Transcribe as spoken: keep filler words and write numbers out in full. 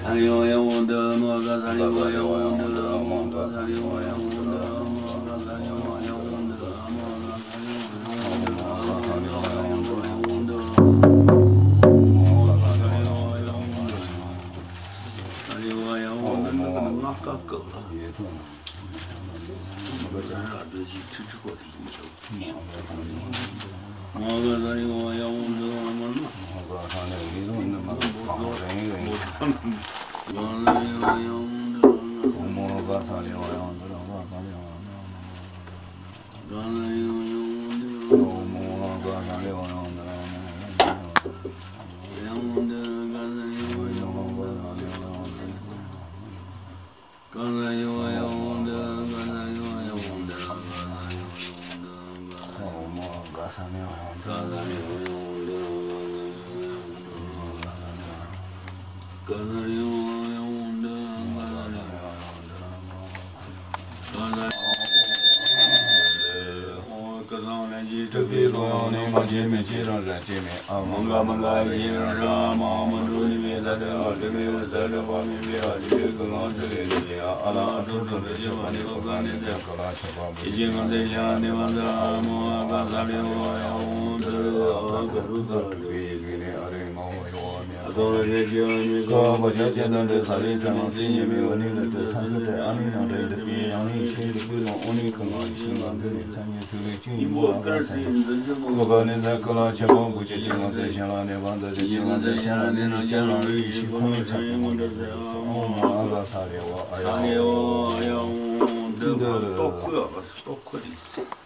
ཨ་ནི་ཡང་འོ་ན་ང་ཀ་ཀ་ལ། ཨ་རྡོ་རྗེ་ཁྲི་ཁྲི་པོ་དེ་ཡིན་ཆོག་མ་ག་ས་ཡོ་ཡ་ཝང་དུ་ཨ་མ་ན། མ་ག་ས་ནི་ཡི་དུ་ནི་མ་ག་རེ་རེ། ག་ས་ཡོ་ཡ་ཝང་དུ་ཨ་མ་ན། མ་ག་ས་ཡོ་ཡ་ཝང་དུ་ཨ་མ་ན། ག་ས་ཡོ་ཡ་ཝང་དུ་ཨ་མ་ན། མ་ག་ས་ཡོ་ཡ་ཝང་དུ་ཨ་མ་ན། སྐུ་གཟུགས་ལྷན་སྐྱེས་གྲུབ་པའི་ཀློང་ཡངས་ནས། མ་སྐྱེས་མི་སྐྱེས་རང་རང་སྐྱེས་མེད་ཨ། མ་འགགས་མ་འགགས་ཡེ་ཤེས་རང་རང་མ་འོངས་མ་འགྲོ་ནི་མེད། ལྷ་དང་ལྷ་དང་མེད་པ་ས་ར་བ་མེད་པའི་ཨ། དེ་ཀུན་སློང་ཆོས་ལས་འདས་པའི་ཨ། ཨ་ལ་ཨ་ཐུར་ཐུར་དུ་སྐྱེས་པ་ནི་ཨོ་ག་ནི་ཙ་ཀ་ལ་ཆགས་པ་ཡེ་ཤེས་ངང་ཚད་ཤར་ནི་མ་ཚ་ཨ། མ་འོངས་ཨ་ག་ས་རེ་བ་ཡ་འོངས་ཚུར་ཨ་ག་རུ་ཀ་རུ་པའི་ཡེ་ཤེས་ནི་ཨ་རེ་མ་འོངས་ཡོ་བ་མེད། ཀ་བ་ཤ་ཅན་དང་འདྲེ་ས་རེ་ཚ་ནང་བཙན་ཉེ་མི་འོ་ནི་ལ་དུ་ས་སུ་ཏེ་ཨ་ནི་ནང་འདྲེ་འདི་པའི་ཡང་ནི་ཤེས་རིག་པའི་ལོང་འོ་ནི་ཁུ་ལོང་ཡེ་ཤེས་ངང་འདི་ནི་ཚ་ཉེ་ཐུ་རེ་ཅིང་ཡིན་པོ་ཨ་ག་ས་ཡིན། ཨོ་ག་ནི་ཛ་ཀ་ལ་ཆ་པང་བུ་ཆེ་ཅིང་ལོང་ཚེ་ཤན་ལ་ནི་བང་ཛ་ཅེ་ཅིང་ལོང་ཚེ་ཤན་ལ་ནི་ནང་ཅན་ལ་རུ་ཡེ་ཤེས་ཁོ་ནི་ཚ་ཉེ་མོ་འདྲེ་ཟེར་ཡོད་སོ། ཨོ་མ་ཨ་ག་ས་རེ་བ་ཨ་ཡ་ཨོ་ཨ་ཡ་ཨོ་འདི་ལ་ཏོག་ཁུ་ཨ་ག་ས་ཏོག་ཁུ་རེད།